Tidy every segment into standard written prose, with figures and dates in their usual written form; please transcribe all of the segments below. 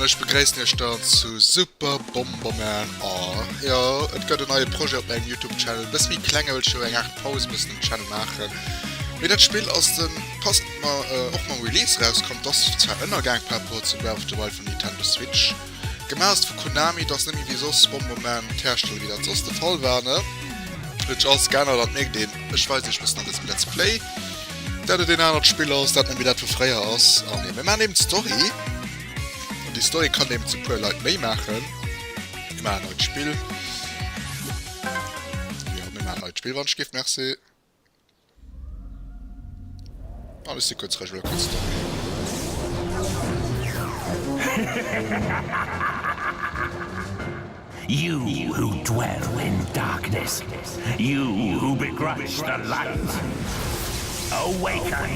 An ech begréissen iech dann zu Super Bomberman R. Jo, et gëtt en neie Projet op mengem Youtube Channel, bësse méi kleng, well ech jo eng Aart Paus e bëssen um Channel maachen. Mee dat Spill ass den passend ma och mam Release erauskomm. Et ass zwar ënnergaang par rapport zu Breath of the Wild vun Nintendo Switch. Gemaach ass et vu Konami, et ass net méi wéi soss Bomberman d'Hersteller wéi dat soss de Fall war, ne? Huet sech alles geännert an et mierkt een, ech weisen iech bëssen an dësem Let's Play, dat et een anert Spill ass, dat net méi dat vu fréier ass. An jo, mir maachen eben d'Story. An déi Story kann eben zu puer Leit méi maachen. Mir maachen neit Spill. Jo, mir maachen neit Spill, wann ech giff. Merci. An ech si kuerz rech elo kuerz Story. You who dwell in darkness, you who begrudge the light, awaken,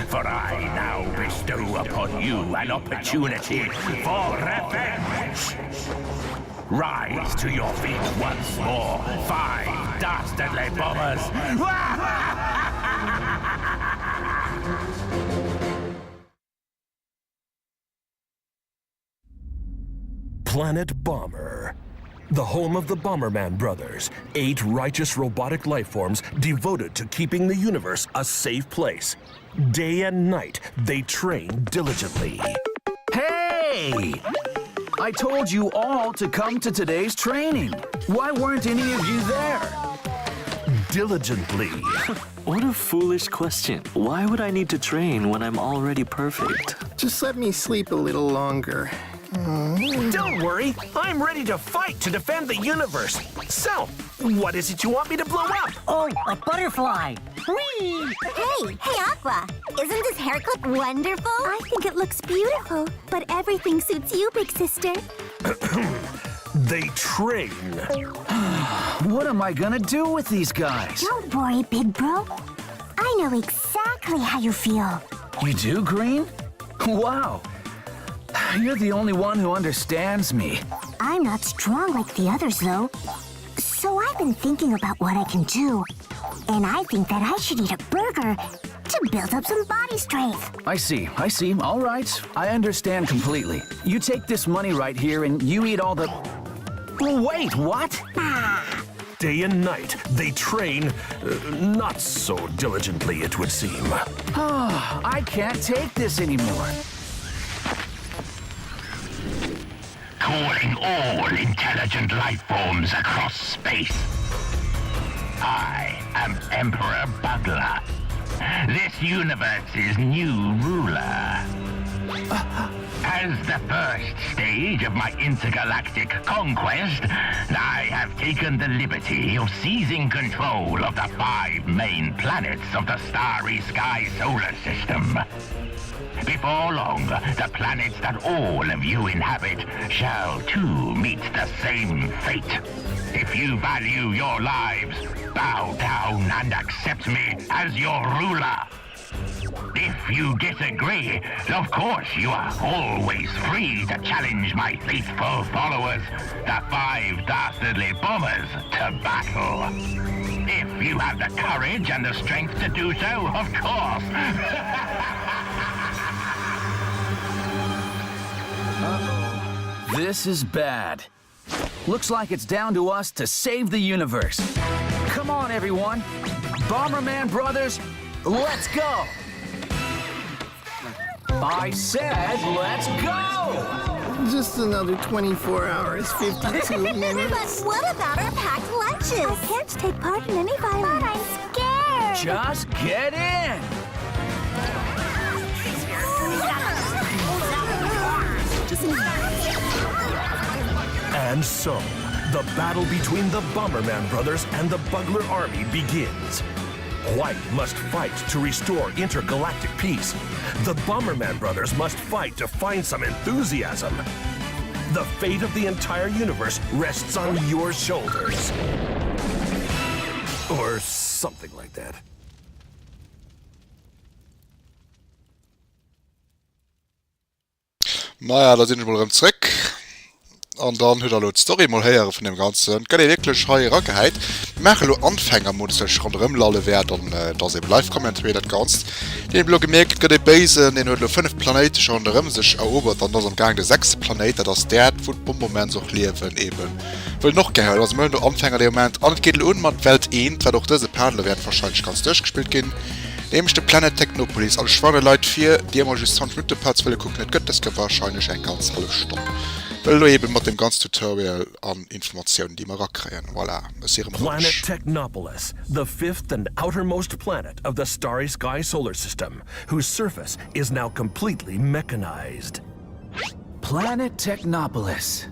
for I now bestow upon you an opportunity for revenge. Rise to your feet once more, five dastardly bombers! Planet Bomber. The home of the Bomberman Brothers, eight righteous robotic life forms devoted to keeping the universe a safe place. Day and night, they train diligently. Hey! I told you all to come to today's training. Why weren't any of you there? Diligently. What a foolish question. Why would I need to train when I'm already perfect? Just let me sleep a little longer. Don't worry, I'm ready to fight to defend the universe. So, what is it you want me to blow up? Oh, a butterfly! Whee! Hey, hey, Aqua! Isn't this hair clip wonderful? I think it looks beautiful, but everything suits you, big sister. They train. What am I gonna do with these guys? Don't worry, big bro. I know exactly how you feel. You do, Green? Wow. You're the only one who understands me. I'm not strong like the others, though. So I've been thinking about what I can do. And I think that I should eat a burger to build up some body strength. I see, I see. All right. I understand completely. You take this money right here and you eat all the... Wait, what? Day and night, they train uh, not so diligently, it would seem. I can't take this anymore. Calling all intelligent life forms across space. I am Emperor Bugler, this universe's new ruler. As the first stage of my intergalactic conquest, I have taken the liberty of seizing control of the five main planets of the starry sky solar system. Before long, the planets that all of you inhabit shall too meet the same fate. If you value your lives, bow down and accept me as your ruler. If you disagree, of course you are always free to challenge my faithful followers, the five dastardly bombers, to battle. If you have the courage and the strength to do so, of course. This is bad. Looks like it's down to us to save the universe. Come on, everyone. Bomberman Brothers, let's go! I said let's go! Just another 24 hours, 52 minutes. But what about our packed lunches? I can't take part in any violence. But I'm scared. Just get in! And so, the battle between the Bomberman brothers and the Bugler army begins. White must fight to restore intergalactic peace. The Bomberman brothers must fight to find some enthusiasm. The fate of the entire universe rests on your shoulders. Or something like that. Maja, da sinn ech mol erëm zréck. An dann hutt der elo d'Story mol héiere vun deem Ganzen. Et gëtt ee wierklech hei eragehäit. Mir maache elo Anfängermodus, well ech ronderëm lalle wäert an et ass ebe Live Commentary dat Ganzt. Dir hutt elo gemierkt, et gëtt ee Béisen, deen huet elo 5 Planéite scho ronderëm sech erobert an ass am Gaang de sechste Planéit, dat ass d'Äerd, wou d'Bombermans och liewen, eben wëll en och gär huelen. Also mir huelen elo Anfänger dee Moment an et geet elo un mat Welt 1, wat och dëse Part elo wäert warscheinlech ganz duerchgespillt ginn. Nämlech de Planet Technopolis. An ech warne Leit vir, déi ëmmer just 20 Minutte Parts wëlle kucken, et gëtt dës Kéier warscheinlech eng ganz hallef Stonn, wëll elo eben mat dem ganz Tutorial an Informatiounen, déi mer erakréien. Voilà, ech si erëm Planet roueg. Technopolis, the fifth and outermost planet of the Starry Sky solar system, whose surface is now completely mechanized. Planet Technopolis.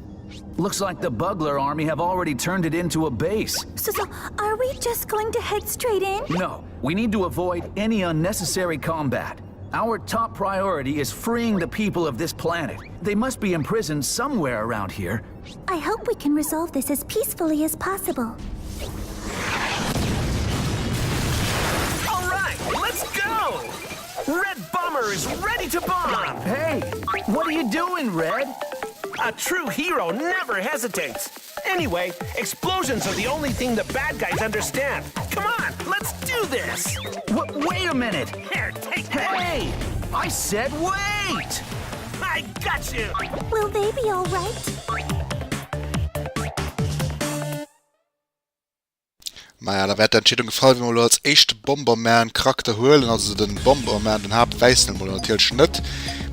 Looks like the Bugler army have already turned it into a base. So, so are we just going to head straight in? No, we need to avoid any unnecessary combat. Our top priority is freeing the people of this planet. They must be imprisoned somewhere around here. I hope we can resolve this as peacefully as possible. All right, let's go! Red Bomber is ready to bomb! Hey, what are you doing, Red? A true hero never hesitates. Anyway, explosions are the only thing the bad guys understand. Come on, let's do this! W wait a minute! Here, take that! Hey! I said wait! I got you! Will they be all right? Maja, da wäert d'Entscheedung gefall, wéi mer elo als éischt Bomberman Charakter huelen. Also den Bomberman, den Haaptwäissen emol natierlech net.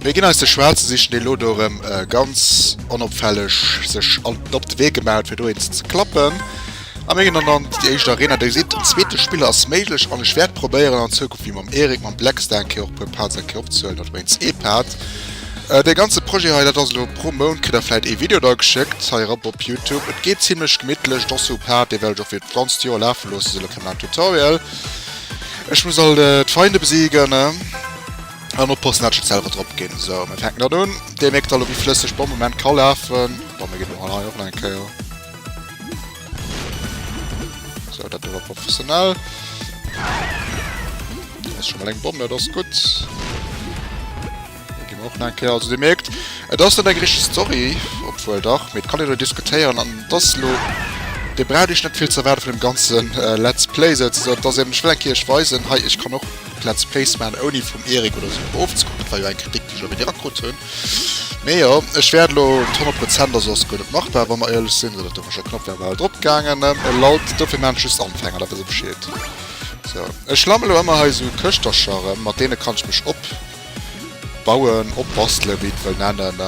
Mir ginn eis de Schwaarze sichen, dee lo do erëm ganz onopfälleg sech op de Wee gemaach huet, fir do eens ze klappen. A mir ginn dann an déi éischt Arena. Dir gesitt, en zweete Spiller ass méiglech an ech wäert probéieren an Zukunft wéi mam Eric, mam Blackstar eng Kéier och e puer Parts eng Kéier opzehuelen oder wéinst ee Part. Dee ganze Projet hei, dat ass elo pro Mount kritt der vläit ee Video da geschéckt hei erop op Youtube. Et geet zimlech gemittlech, et ass sou e Part, dee well ech och fir d'ganzt Joer lafe loossen, sou elo keng laang Tutorial. Ech muss all d'Feinde besiegen an oppassen, dat ech net selwer drop ginn. Sou, mir fänken dann un. Dir mierkt elo wéi flësseg Bomberman ka lafen. Bon, mir ginn elo hei och nach eng Kéier. Sou, dat do war professionell. Dat ass scho mol eng Bomm, dat ass gutt. Da gi mer och nach eng Kéier. Also Dir mierkt, et ass net eng richteg Story, obwuel dach, mee et kann een elo diskutéieren an et ass elo, Dir braucht Iech net vill ze erwaarde vun dem ganze Let's Play souzesoen. Et ass eben, ech wëll eng Kéier Iech weisen, hei, ech kann och Let's Plays maachen, ouni vum Eric oder esou ofzekucken. Dat war jo eng Kritik, déi ech elo bei dir erakrut hunn. Mee jo, ech wäert elo d'Honnert Prozent ass ass guer net machbar, wa mer éierlech sinn. Sou, dat do war scho knapp, wär bal drop gaangen. Laut, dofir maan ech just Anfänger, da wësst der Bescheed. Sou, ech lamme elo ëmmer hei esou Këschtercher erëm, mat deene kann ech mech opbauen, opbastelen, wéi et wëll nennen.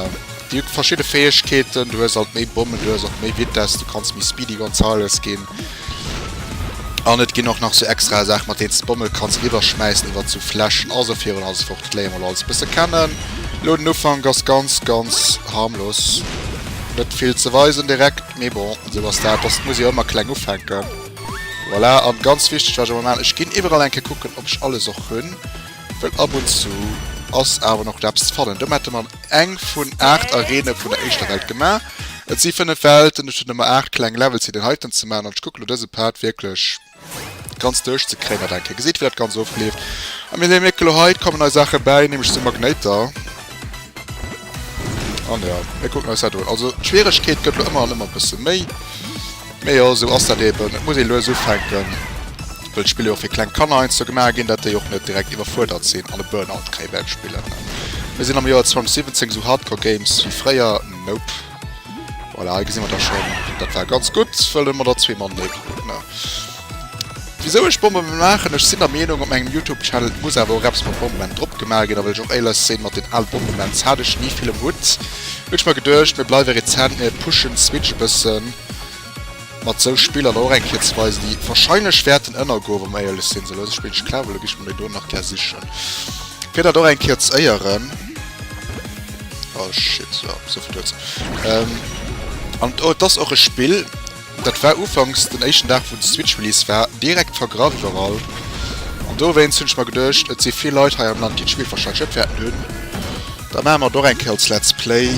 Déi hu verschidde Fäegkeeten, du hues alt méi Bommen, du hues och méi Vitesse, du kanns méi Speedy Gonzales ginn. An et ginn och nach sou extra Saachen, mat deenen s de Bomme kanns eriwwerschmäissen iwwert sou Flächen a sou virun a sou fort. Dat léiere mer elo alles e bësse kennen. Elo den Ufank ass ganz, ganz harmlos. Net vill ze weisen direkt, mee bon, sou ass dat. Dass muss ee jo ëmmer kleng ufänken. Voilà, an ganz wichteg, wat ech ëmmer maachen, ech ginn iwwerall eng Kéier kucken, ob ech alles och hunn. Well ab und zu ass awer nach eppes ze fannen. Domat hätte mer eng vun 8 Areene vun der éischter Welt gemaach. Et si 5 Welten, ech hunn ëmmer 8 kleng Levels fir den heiten ze maachen an ech kucke lo dëse Part wierklech ganz duerchzekréien, dat eng Kéier gesitt wéi dat ganz ofleeft. A mir mierke lo hei, et kommen nei Saache bäi, nämlech sou Magnéiter. An jo, mir kucken eis dat un. Also d'Schwieregkeet gëtt lo ëmmer an ëmmer e bësse méi. Mee jo, esou ass dat eben. Et muss ee lues ufänken, wëll d'Spiller jo och fir kleng Kanner heiansdo gemaach ginn, dat déi och net direkt iwwerfuerdert sinn an e Burnout kréie beim Spillen. Mir sinn am Joer 2017, esou Hardcore Games wéi fréier, nope. Voilà, hei gesi mer da schonn, dat war ganz gutt, wëll hu mer der zweemol méi krut, ne? Wisou ech Bomberman maachen? Ech sinn der Meenung, op mengem Youtube Channel muss awer och eppes mat Bomberman drop gemaach ginn. A wëll ech och éierlech sinn, mat den ale Bombermans hat ech ni vill um Hutt. Hunn ech mer geduecht, mir bleiwe rezent, mir pushen d'Switch e bëssen mat sou Spiller dann och eng Kéier ze weisen, déi wahrscheinlech wäerten ënnergoen, wa mer éierlech sinn. Sou lues ech spillen ech Cloud, elo gi ech mer déi do nach gär sichen, fir dat och eng Kéier z'éieren. Oh shit, jo, souvill dozou. An et ass och e Spill. Dat war ufanks den éischten Dag wou de Switch Release war, direkt vergraff iwwerall. An dowéinst hunn ech mer geduecht, et si vill Leit hei am Land déi d'Spill warscheinlech net wäerten hunn, da maache mer et och eng Kéier als Let's Play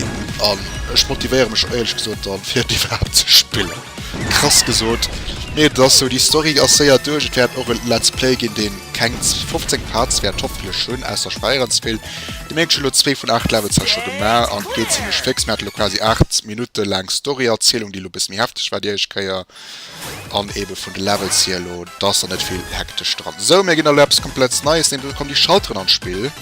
an ech motivéiere mech och éierlech gesot dann fir et iwwerhaapt ze spillen. Krass gesot. Mee et ass sou, déi Story ass séier duerch. Et wäert och e Let's Play ginn, deen keng 15 Parts wäert hoffentlech hunn, ausser ech feieren ze vill. Dir mierkt, ech hu lo zwee vun 8 Levels hei scho gemaach an et geet zimlech féx. Mir hate lo quasi 8 Minutte laang Story-Erzielung, déi lo e bësse méi hefteg war déi éischt Kéier. An ebe vun de Levels hier elo, da ass da net vill hektesch dran. Sou, mir ginn elo eppes komplett Neies, nämlech do kommen déi Schalteren an d'Spill.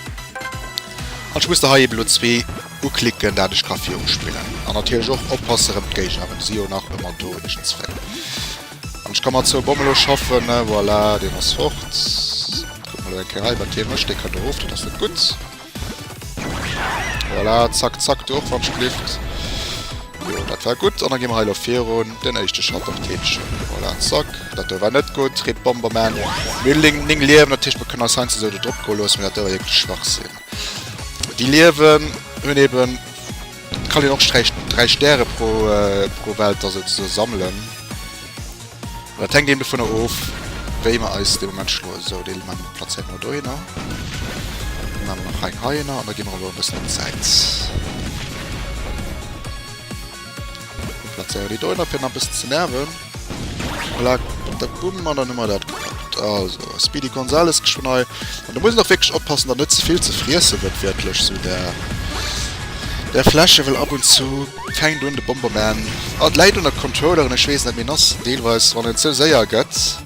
An ech muss der hei eben elo zwee uklicken, dat ech ka viruspillen. An natierlech och oppasse rëm d'Géigner, well déi si jo nach ëmmer do iergendswéi. An ech ka mat zwou Bomme elo schaffen, ne, voilà, deen ass fort. Kucke mer elo eng Kéier hei, wat hie mécht. Dee kënnt erof, dat ass net gutt. Voilà, zack, zack, du och, wann ech gelift. Jo, dat war gutt. An da gi mer hei elo virun. Den éischte Schalter betätegen. Voilà, zack. Dat do war net gutt. Rip Bomberman. Mir hunn 9 Liewen, dat heescht, mer kënnen eis heiansdo esou do drop goe loossen, mee dat do war wierklech Schwachsinn. Déi Liewen hunn eben... Et kann een och 3 Stäre pro, pro Welt da souzesoe sammelen. Dat hänkt eben dovunner of, wéi mer eis dee Moment schloen. Sou, dee man plazéiere mer dohinner. Dann maache mer nach eng heihinner an da gi mer elo e bëssen op d'Säit. Mir plazéieren déi dohinner, fir nach e bëssen ze nerven. Voilà, da bumm, an dann hu mer dat gepackt. Also, Speedy Gonzales geschwënn hei. An do muss een och wierklech oppassen, datt net ze vill ze friesse gëtt, wierklech sou där, där Fläsche, well ab und zu fänkt un de Bomberman, ah, et läit un der Controlleren, ech weess net, mee en ass deelweis, wann en ze séier gëtt,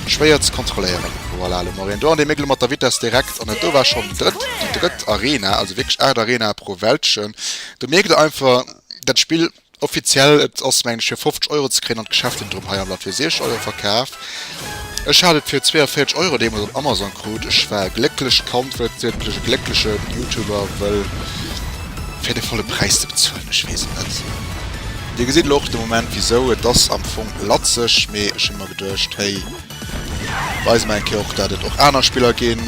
schwéier ze kontrolléieren. Voilà, elo mar een do an dee méck elo mat der Vitess direkt, an dat do war schonn déi drëtt, déi drëtt Arena, also wierklech 8 Arenae pro Weltchen. Do mierkt der einfach, dat Spill Offiziell, et ass mengen ech fir 50 Euro ze kréien an d'Geschäft hunn drëm hei am Land fir 60 Euro verkaf. Ech hat et fir 42 Euro deemools op Amazon krut. Ech war e glécklecht Kand, wëll wierklech e gléckleche Youtuber wëll fir de volle Präis ze bezuelen, ech weess et net. Dir gesitt elo och de Moment wisou, et ass am Fong latzeg, mee ech hunn mer geduecht, hey, weise mer eng Kéier och dat et och aner Spiller ginn.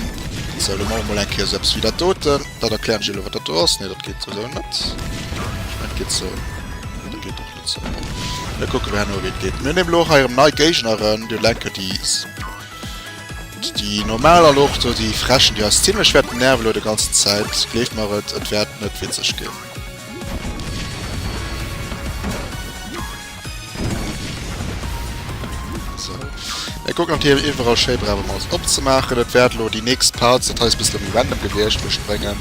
Sou, elo maache mer mol eng Kéier esou eppes wéi dat doten. Dat erklären ech elo wat dat do ass. Nee dat geet souwisou net. Ech mengen et geet sou. Nee dat geet och net sou. Bon, mir kucke mer herno wéi et geet. Mir hunn eben elo och hei erëm nei Géigneren. Déi lenke déi déi normal an och do déi frechen déi eis zimlech wäerten nerven elo de ganzen Zäit. Gleeft mer et, et wäert net witzeg ginn. So. Mir kucken, ob hier iwwerall schéi brav ëm alles opzemaachen. Et wäert elo déi nächst Parts, dat hei ass e bëssen méi random gewiescht, wou ech spréngen.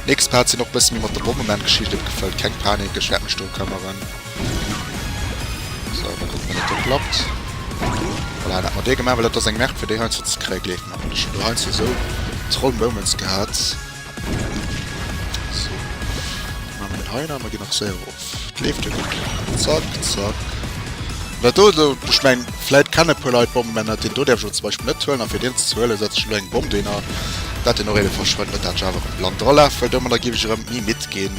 Nächst Parts sinn och e bësse méi mat der Bomberman-Geschicht opgefëllt. Keng Panik, ech wäert mech dru këmmeren. So, da kucke mer, dat do klappt. Voilà, dat mat dir gemaach, well dat ass eng Merde, fir déi heiansdo ze kréien, gleeft mer. Ech hunn do heiansdo esou Troll Moments gehat. So. Dann machen wir den hei nach, wir gehen nach séier erof. Et leeft jo gutt. Zack, zack. Dat do, do, ech meng, vläit kenne puer Leit Bommenmänner, deen do däerf ech elo zum Beispill net huelen, a fir deen ze huelen, setze ech elo eng Bomm dohinner, dat deen och ebe verschwënnt, net dat ech awer erëm blann dralaf, well domadder giff ech erëm méi midd ginn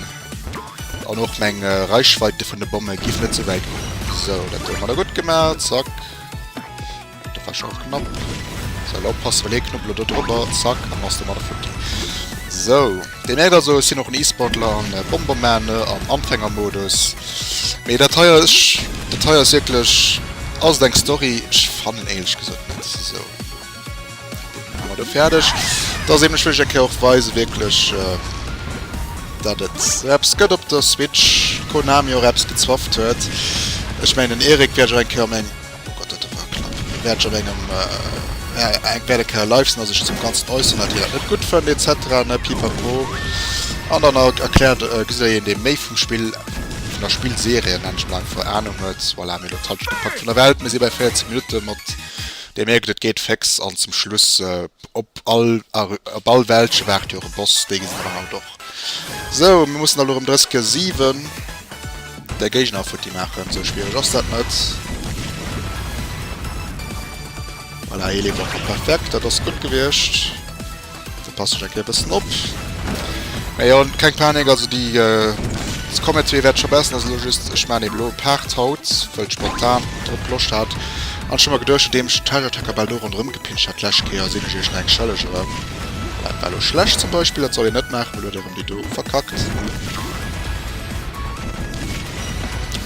an och meng Reichweite vun de Bomme giff net sou wäit goen. Sou, dat do hu mer da gutt gemaach, zack. Dat war schon knapp. So, elo oppassen, well hie knuppt elo do drüber. Zack, an ass domadder futti. So, Dir mierkt also, ech sinn och en E-Sportler an Bomberman, ne, am Anfängermodus. Mee dat hei ass, dat hei ass wierklech, ass et eng Story? Ech fannen éierlech gesot net. So, hu mer do fäerdeg. Dat ass eben, ech wëll iech eng Kéier och weisen, wierklech, dat et sou eppes gëtt op der Switch. Konami och eppes gezwafft huet. Ech mengen, den Eric wäert ech och eng Kéier op meng. Oh Gott, dat war knapp. Wäert ech op engem eng wäert eng Kéier live sinn a sech zum Ganzen äusseren, dat hie dat net gutt fënnt etc. Ne pipapo. An dann erkläert, gesitt der een, dee méi vum Spill, vun der Spillserie, nennen ech mol einfach, Ahnung huet. Voilà, mir elo d'Halschent gepackt vun der Welt. Mir si bei 14 Minutte mat Dir mierkt, et geet féx an zum Schluss op all op all Weltche waart jo och e Boss, dee gesi mer dann haut och. Sou, mir mussen elo erëm 30 7 der Géigner futti maachen. Sou schwiereg ass dat net. Voilà, hie leeft einfach perfekt, dat ass gutt gewiescht. Do passen ech eng Kéier e bëssen op. Mee jo, keng Panik, also déi Commentary wäert scho bessen. Also elo just, ech maachen eben elo e Part haut, wëll ech spontan drop Loscht hat. An ech hu mer geduecht, nodeem ech den Treasure Tracker bal do ronderëm gepinscht hat d'lescht Kéier, sinn ech iech nach eng schëlleg erëm. Dat war elo schlecht zum Beispill, dat soll een net maachen, well huet erëm déi do verkackt.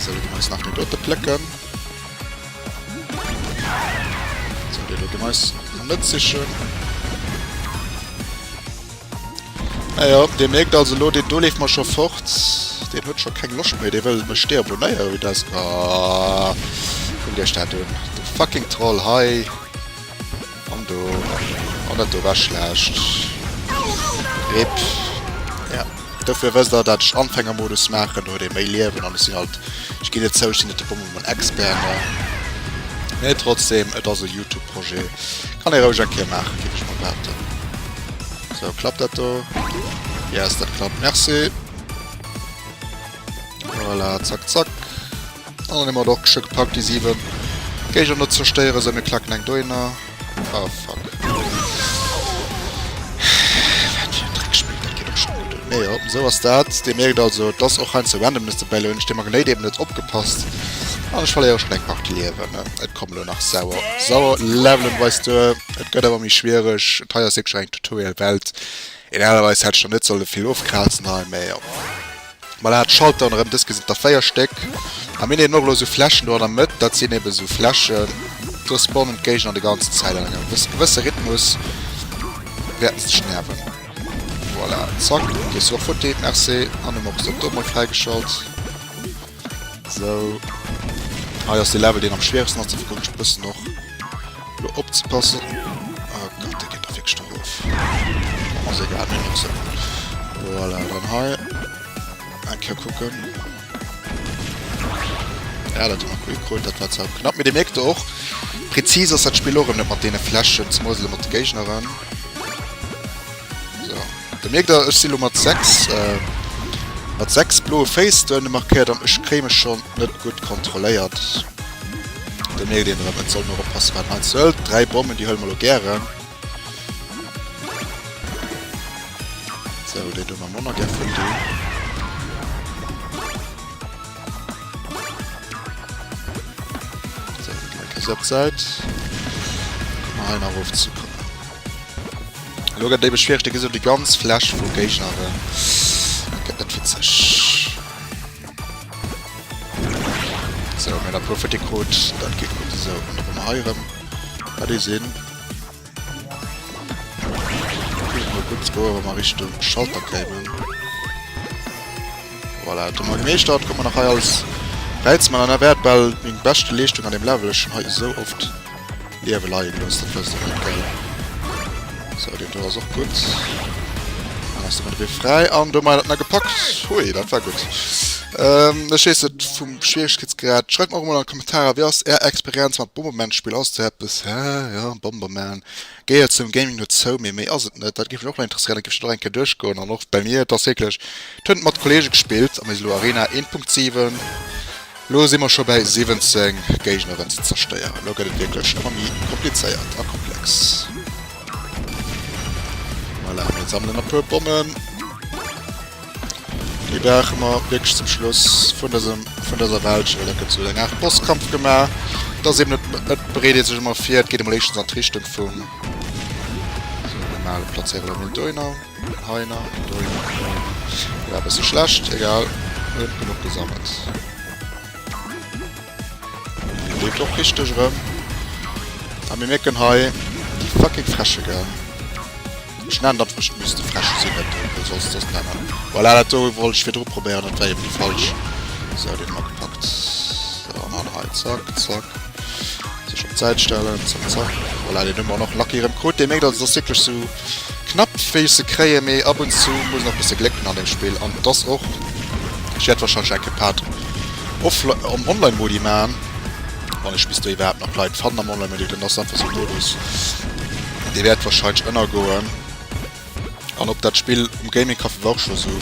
Sou, elo gi mer eis nach déi dote plécken. Sou, déi do gi mer eis net sichen. Naja, dir mierkt also elo, deen do leeft mer scho fort. Deen huet scho keng Loscht méi, dee wëll mech deabonéieren, wéi dat. Ah, kuckt iech dat un. Fucking Troll hei. An do. An dat do war schlecht. Rip. Ja. Dofir wësst der, dat ech Anfängermodus maachen, do huet ee méi Liewen an ech sinn halt, ech ginn et zou, ech sinn net de Bomberman Expert, ne? Mee trotzdem, et ass e Youtube Projet, kann ee roueg eng Kéier maachen, géif ech mol behaapten. Sou, klappt dat do? Yes, dat klappt, merci. Voilà, zack, zack. An dann hu mer et och scho gepackt, déi 7 Géigner do ze zerstéieren. Sou, mir klacken eng dohinner. Oh, fuck. Wat fir en Dreckspill, dat geet och scho gutt un. Mee jo, sou ass dat. Dir mierkt also, et ass och heiansdo Randomness dobäi. Elo hunn ech dem Magnéit eben net opgepasst an ech verléiere schonn eng Partie Liewen. Et kommen elo nach sauer, sauer Levelen op eis duer. Et gëtt awer méi schwiereg. Et hei ass wierklech eng Tutorial-Welt. Idealerweis hätt ech der net solle vill ofkrazen hei, mee jo. Voilà, d'Schalteren erëm, dës Kéier sinn et der 4 Stéck. A mir hunn eben och elo esou Flächen do an der Mëtt, dat sinn eben esou Flächen, do spawnen d'Géigner déi ganzen Zäit an engem gewësse Rhythmus, wäerten se dech nerven. Voilà, zack, gees du och futti, merci. An hu mer och dat do mol fräigeschalt. Sou, hei ass de Level, deen am schwieregsten ass, dofir kucken ech e bëssen och elo opzepassen. Oh Gott, dee geet da wierklech do erof. Ass egal, mir hunn och sou. Voilà, dann hei eng Kéier kucken. Ja, dat hu mer gutt krut, dat war zwar knapp, mee dir mierkt och, prezis ass dat Spill och erëm net mat deene Flächen, zemools elo mat de Géigneren. So. Da mierkt der, ech si lo mat 6, äh, mat 6 bloe Féiss do ënne markéiert an ech kréie mech schonn net gutt kontrolléiert. Da mierkt een erëm, et soll een och oppassen, wat een heiansdo hëlt. 3 Bommen, déi huele mer lo gären. Sou, déi do mer manner gär futti. Sou, déi gi mer eng Kéier op d'Säit. Kucke mer hei nach erofzekommen. Elo gëtt et ebe schwiereg, dir gesitt déi ganz Fläch vu Géigneren. Dat gëtt net witzeg. Sou, mir hunn e puer futti krut. Dat geet gutt esou. An da wa mer hei erëm bei déi sinn, kéint et mol gutt goen, wa mer Richtung Schalter kéimen. Voilà, dat hu mer gemeeschtert. Kucke mer nach hei alles räizman. An dat wäert bal meng beschte Leeschtung an deem Level. Ech hunn hei esou oft Liewe leie gelooss, dat wësst der net, gell? Sou, deen do ass och gutt. Dann ass de mat de Wee fräi. An do hu mer dat nach gepackt. Hui, dat war gutt. Ähm, ech weess net vum Schwieregkeetsgrad. Schreift mer och emol an d'Kommentarer, wéi ass är Experienz mat Bomberman-Spill? Ass do eppes, hä, jo, Bomberman gehéiert zum Gaming dozou, mee méi ass et net. Dat géif mech och nach interesséieren, dat géif ech dann och eng Kéier duerchgoen. An och bei mir, et ass wierklech, et hunn mat Kollege gespillt a mir si lo Arena 1.7. Lo si mer scho bäi 17 Géigneren ze zerstéieren. Lo gëtt et wierklech ëmmer méi komplizéiert a komplex. Voilà, mir sammelen e puer Bommen. Déi brauche mer wierklech zum Schluss vun dësem, vun dëser Welt. Well da gëtt sou eng Aart Bosskampf gemaach. Et ass eben net, et bereet ee sech ëmmer vir, et geet emol éischtens an d'Richtung vum. Sou, mir male, plazéiere lo emol dohinner. Heiner, dohinner, dohinner. War e bësse schlecht, egal. Mir hunn genuch gesammelt. Dee leeft och richteg erëm. A mir mierken hei déi fucking Fräsche, gell. Ech nennen dat, et misste Fräsche sinn, net wéi soll s de soss nennen. Voilà, dat do wollt ech virdru probéieren, dat war eben déi falsch. Sou, deen hu mer gepackt. Sou, an dann hei, zack, zack. Sech op d'Säit stellen, zack, zack. Voilà, deen hu mer och nach lucky erëm krut. Dir mierkt also, et ass wierklech sou knapp wéi ech se kréien, mee ab und zu muss een och bësse Gléck hunn an deem Spill. An et ass och, ech wäert wahrscheinlech eng Kéier Part offli am Online-Modi maachen, wann ech bis do iwwerhaapt nach Leit fannen am Online-Modi, dann ass einfach sou e Modus, dee wäert wahrscheinlech ënnergoen. An op dat Spill um Gaming Café war och scho sou.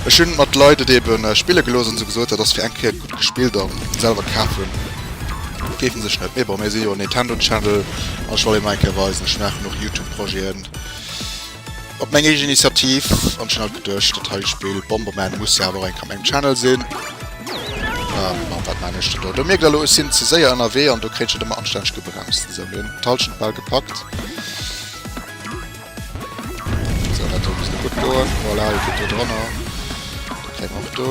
Ech hunn mat Leit et eben spille gelooss an sou gesot, dat ass fir eng Kéier gutt gespillt an selwer kafen géifen sech net. Mee bon, mir si jo en Nintendo Channel an ech wollt eben eng Kéier weisen, ech maachen och Youtube Projeten op meng eegen Initiativ an ech hunn halt geduecht, dat hei Spill Bomberman muss jo awer och eng Kéier op mengem Channel sinn. An wat maan ech denn do? Do mierkt der elo, ech sinn ze séier ënnerwee an do kréien ech et ëmmer anstänneg gebremst. Sou, mir hunn d'Halschent bal gepackt. So, dat do muss lo gutt goen. Voilà, hie geet do drënner. Da kréie mer och do.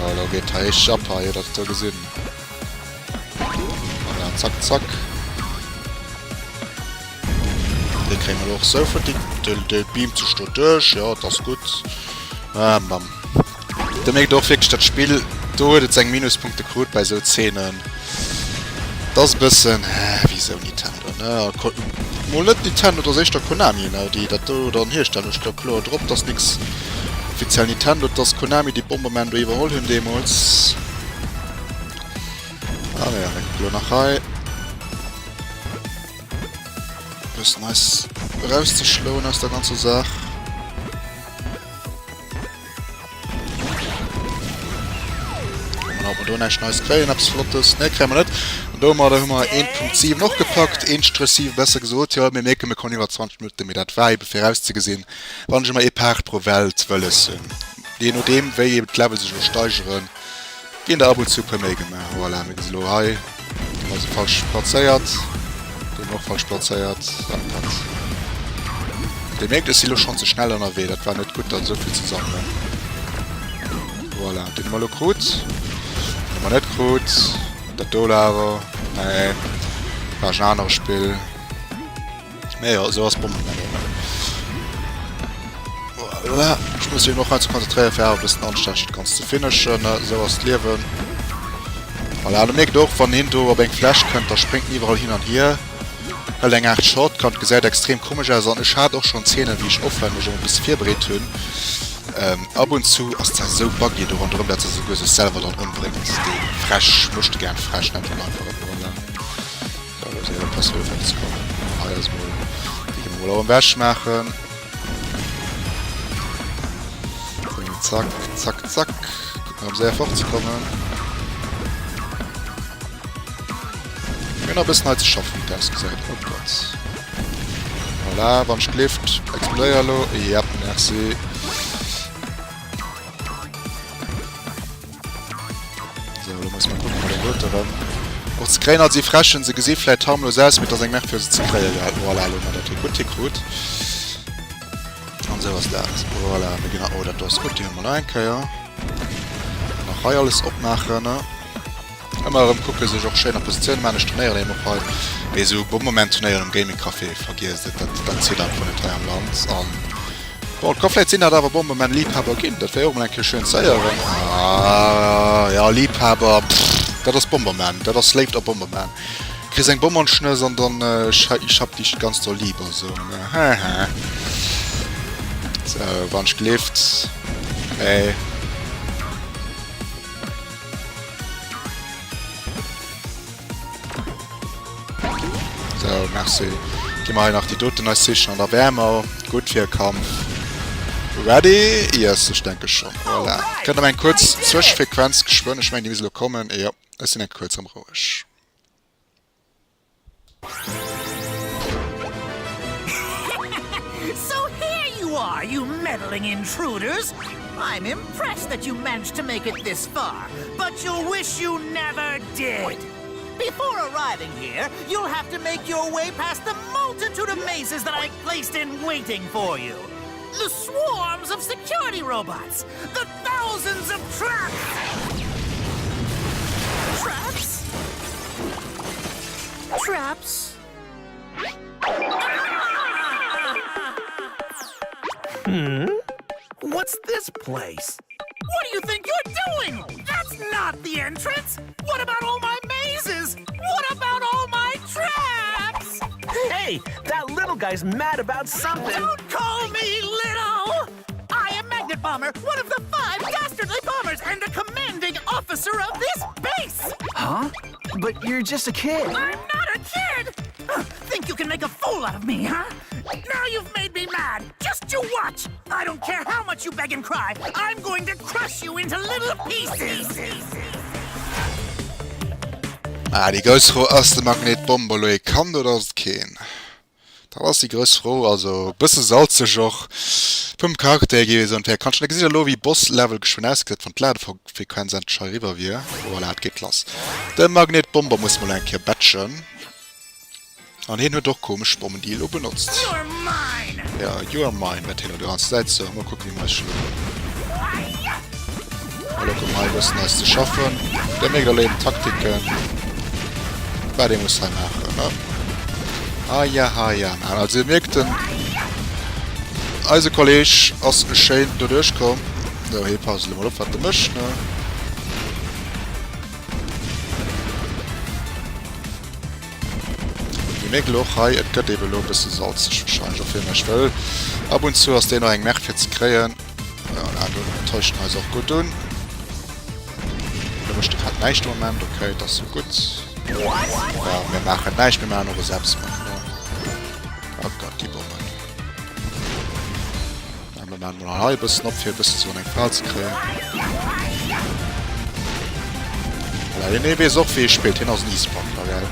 Oh, lo geet hei richtig ab hei, dat do gesinn. Voilà, zack, zack. Dee kréie mer elo och sou futti. Dee beamt sech do duerch. Jo, et ass gutt. Ah, Mann. Do mierkt och wierklech dat Spill, do huet et seng Minuspunkte krut bei sou Zeenen. Dat ass e bëssen, wéi sou Nintendo, ne? A mol net Nintendo, dat ass éischter Konami, ne, déi dat do dann hierstellen. Do steet jo kloer drop, dass nix offiziell Nintendo, et ass Konami, déi Bomberman do iwwerholl hunn deemools. Ah, ja, da kucke lo nach hei. Bëssen eis erauszeschloen aus der ganzer Saach. Ob mer do näischt Neis kréien, eppes Flottes? Nee, kréie mer net. An domadder hu mer 1.7 och gepackt, 1,7 besser gesot. Jo, mir mierken, mir kommen iwwer 20 Minutten, mee dat war ebe virauszegesinn, wann ech ëmmer ee Part pro Welt wëlles hunn. Jee nodeem, wéi eben d'Level sech elo steigeren, Ginn der ab und zu puer méi gemaach. Voilà, mir gesi lo hei, deen ass falsch plazéiert, deen och falsch plazéiert. Ah Gott. Dir mierkt, ech si lo schonn ze schnell ënnerwee, dat war net gutt, dann esou vill ze sammelen. Voilà, deen hu mer lo krut. Deen hu mer net krut. Dat do lo awer, nee, war ech en anere Spill. Mee jo, esou ass Bomberman eben. Voilà. Ech muss mech och hei ze konzentréieren, fir awer e bëssen anstänneg dat Ganzt ze finishen. Esou ass d'Liewen. Voilà, an e mierkt och, wann hien do op eng Fläch kënnt, da spréngt en iwwerall hin an hier, hëlt eng Aart Shortcut, gesäit extrem komesch aus. An ech hat och schonn Zeenen, wéi ech offline mech emol e bësse virbereet hunn. Ab und zu ass dat esou buggy do ronderëm, dat se souguer sech selwer dann ëmbréngt. Dee Frech mécht gären frech, nennt een einfach et. Voilà. Maachen. Zack, zack, zack. Kucken, ob séier fortzekommen. Mir hunn nach e bëssen hei ze schaffen, wéi et ausgesäit. Oh Gott. Voilà, wann ech gleeft, explodéier elo. Yep, merci. So, lo muss mer kucken, mat den dote rëm. Och ze kréien, also déi Fräschen, se gesi vläit harmlos aus, mee et ass eng Merk fir se ze kréien. Ja, voilà, lo hu mer dat hei gutt hikrut. An esou ass dat. Voilà, mir ginn, oh, dat do ass gutt, déi hu mer nach eng Kéier. Nach hei alles opmaachen, ne? Ëmmer erëm kucke sech och schéin a Positioun maachen. Ech trainéieren eben och hei. Mee esou Bomberman-Turnéieren am Gaming Café, vergiesst et, dat, dat zitt einfach net hei am Land. An bon, et ka vläit sinn, dat awer Bomberman-Liebhaber ginn. Dat wär jo och mol eng Kéier schön ze héieren. Ah, ja, Liebhaber, pff, dat ass Bomberman, dat ass Léift a Bomberman. Kriss eng Bomm an d'Schnëss an dann ich hab dich ganz doll lieb a sou, ne? Haha. Sou, wann ech gleeft, ey. So, merci. Gi mer hei nach déi doten eis sichen an da wäre mer gutt fir e Kampf. Ready? Yes, ech denke schonn. Voilà. Kënnt nach eng kuerz Zwëschefrequenz geschwënn. Ech mengen, déi misst elo kommen. Jo, ech sinn eng kuerz erëm roueg. So here you are, you meddling intruders! I'm impressed that you managed to make it this far, but you'll wish you never did! Before arriving here, you'll have to make your way past the multitude of mazes that I've placed in waiting for you. The swarms of security robots! The thousands of traps! Traps? Traps? Hmm? What's this place? What do you think you're doing? That's not the entrance! What about all my mazes? What about all my traps? Hey, that little guy's mad about something. Don't call me little! I am Magnet Bomber, one of the five dastardly bombers and the commanding officer of this base! Huh? But you're just a kid. I'm not a kid! Think you can make a fool out of me, huh? Now you've made me mad! Just you watch! I don't care how much you beg and cry, I'm going to crush you into little pieces! Ah, déi grouss Fro, Ass de Magnet Bomber elo ee Kand oder ass et keen? Dat ass déi grouss Fro. Also e bësse salzeg och vum Charakter hier gi soen, fir Kand. Da gesitt der elo wéi Boss Level geschwënn ausgesäit, wann d'Ladefrequenz endlech hei eriwwer wier. Voilà, et geet lass. De Magnet Bomber muss mol eng Kéier batchen. An hien huet och komesch Bommen, déi e lo benotzt. Ja, you are mine, wäert hien elo déi ganz Zäit soen. Mol kucken, wéi mer eis schloen. Elo kommen hei e bëssen eis ze schaffen. Dir mierkt elo eben d'Taktiken, wat ee muss hei maachen, ne? Haja haja man. Also dir mierkt den eise Kolleg ass schéin doduerch komm. Sou hee passt elo mol op wat de mécht ne. Dir mierkt elo och hei et gëtt eben elo e bësse salzeg wahrscheinlech och fir mech wëll ab und zu ass deen och eng Merk fir ze kréien. Voilà, do täuscht en eis och gutt un. Do mécht de grad näischt de Moment. Okay, dat ass jo gutt. Ja, mir maachen näischt, mir maachen och e Selbstmord, ne? Oh Gott, déi Bommen. Ja, mir maachen mol hei e bëssen op, fir e bëssen sou an eng Fal ze kréien. Voilà, hien weess och, wéi ee spillt. Hien ass en E-Sportler, gell?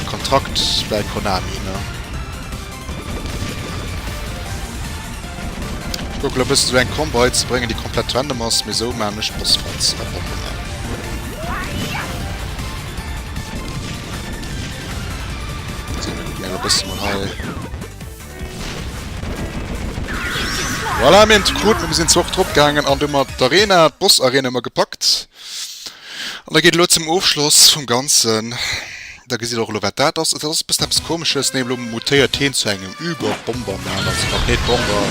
E Kontrakt bei Konami, ne? Ech kucken elo e bëssen esou eng Combo hei ze bréngen, déi komplett random ass, mee esou maachen ech Bossfights a Bomberman. Sou, mir kucken elo e bëssen mol hei. Voilà, mir hunn d'krut, mee mir sinn ze hoch drop gaangen an du mat d'Arena, d'Boss-Arena hu mer gepackt. An da geet elo zum Ofschloss vum Ganzen, da gesitt der och elo wat dat ass. Et ass e bëssen eppes Komesches, nee elo mutéiert heen zu engem Über-Bomberman, also Magnetbomber.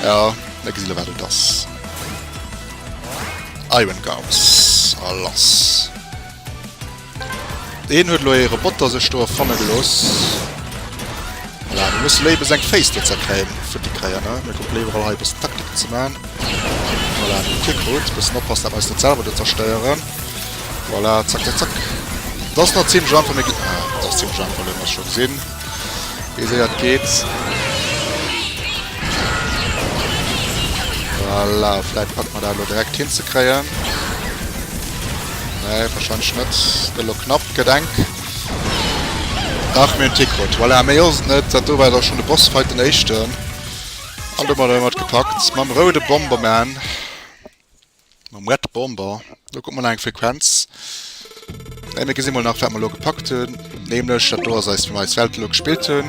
Jo, da gesitt der wat et ass. Iron Gauss a lass. Deen huet elo ee Roboter sech do erfanne gelooss. Voilà, mir musse léiwe seng Féiss do zerkréien, futti kréien, ne? Mir kucke léiwer all hei e bëssen Taktiken ze man. Voilà, den Kick krut. Bëssen oppassen, dat mer eis net selwer do zerstéieren. Voilà, zack, zack, zack. Dat ass nach zimmlech einfach, mee. Ah, dat ass zimmlech einfach, elo hu mer es scho gesinn, wéi séier et geet. Voilà, vläit packe mer dat elo direkt hinzekréien. Nee, wahrscheinlech net. Gëtt elo knapp, gëtt enk. Dach, mir hunn d'Hikrot. Voilà, méi ass et net. Dat do war da schonn de Bossfight, den éischten. An domadder hu mer et gepackt. Mam roude Bomberman. Mam Red Bomber. Do kucke mer nach eng Frequenz. Nee, mir gesi mol nach, wat mer elo gepackt hunn. Nämlech, dat do ass eis, wéi mer eis Welt elo gespillt hunn.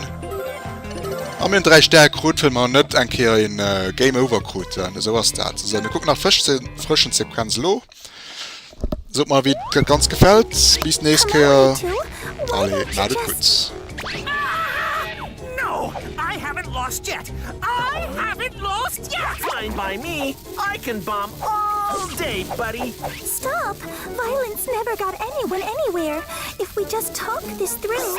A mir hunn 3 Stäre krut, well mer net eng Kéier een Game Over kruten. Esou ass dat. Esou, mir kucken nach d'Frëschensequenz elo. Sot mer wéi dat ganz gefält. Bis nächst Kéier. Allez, maat et gutt. No, I haven't lost yet. I haven't lost yet. Fine by me. I can bomb all day, buddy. Stop! Violence never got anyone anywhere. If we just talk this through.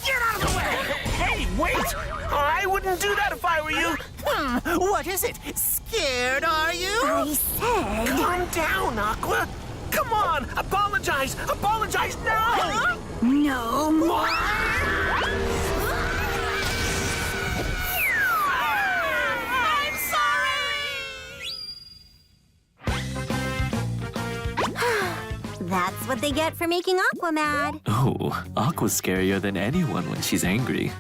Get out of the way! Hey, wait! I wouldn't do that if I were you. Hmm, what is it? Scared, are you? I said. Calm down, Aqua. Come on, apologize! Apologize now! Huh? No more. I'm sorry! That's what they get for making Aqua mad. Oh, Aqua's scarier than anyone when she's angry.